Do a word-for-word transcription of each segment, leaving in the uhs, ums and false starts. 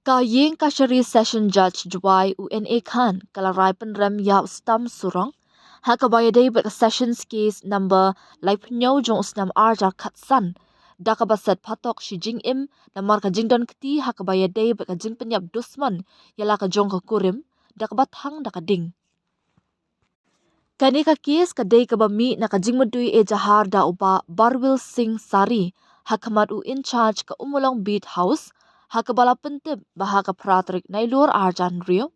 Ka Iingkashari Session Judge Jowai, u N A Khan, ka la rai pynrem ïa u Stam Surong ha kaba ïadei bad ka Sessions Case number laiphew jong u snem arhajar khatsan, da kaba set phatok shi jingim namar ka jingdon kti ha kaba ïadei bad ka jingpynïap dusmon ïa la ka jong ka kurim da kaba thang da ka ding. Kane ka case ka dei kaba mih na ka jingmudui ejahar da u Bah Barwil Singh Sari ha khmat u in charge ka Ummulong Beat House, ha kaba la pyntip ba ha ka phra tarik Nailur arhajar hynriew,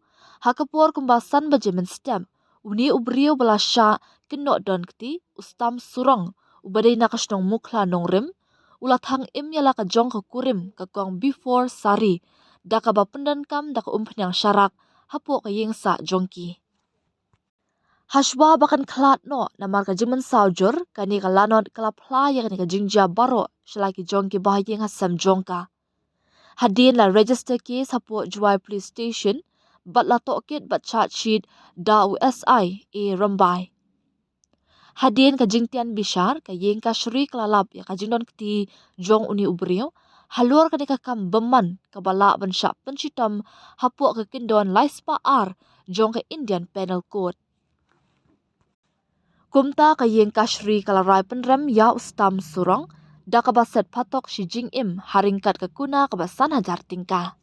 ha ka por kumba san baje mynstep, une u briew ba la shah kynnoh don kti, u Stam Surong, uba dei na ka shnong Mukhla Nongrim, u la thang im ïa la ka jong ka kurim, ka Kong Bifor Sari, da kaba pyndonkam da ka umphniang sharak hapoh ka ïingsah jong ki. Hashwa ba kan khlad noh namar ka jingmynsaw jur, kane ka lanot ka la phla ïa kane ka jingjia baroh sha la ki jong ki bahaïing hasem jong ka. Hadien la register case hapoh Jowai Police Station bad la tohkit bad charge sheet da u S I A Rymbai. Hadien ka jingtian bishar, ka Iingkashari ka la lap ïa ka jingdon kti jong une u briew halor kane ka kam bymman kaba lah ban shah pynshitom hapoh ka kyndon laispah ar jong ka Indian Penal Code. Kumta ka Iingkashari ka la rai pynrem ïa u Stam Surong da kaba set phatok shi jingim ha ryngkat ka kuna kaba san hajar tyngka.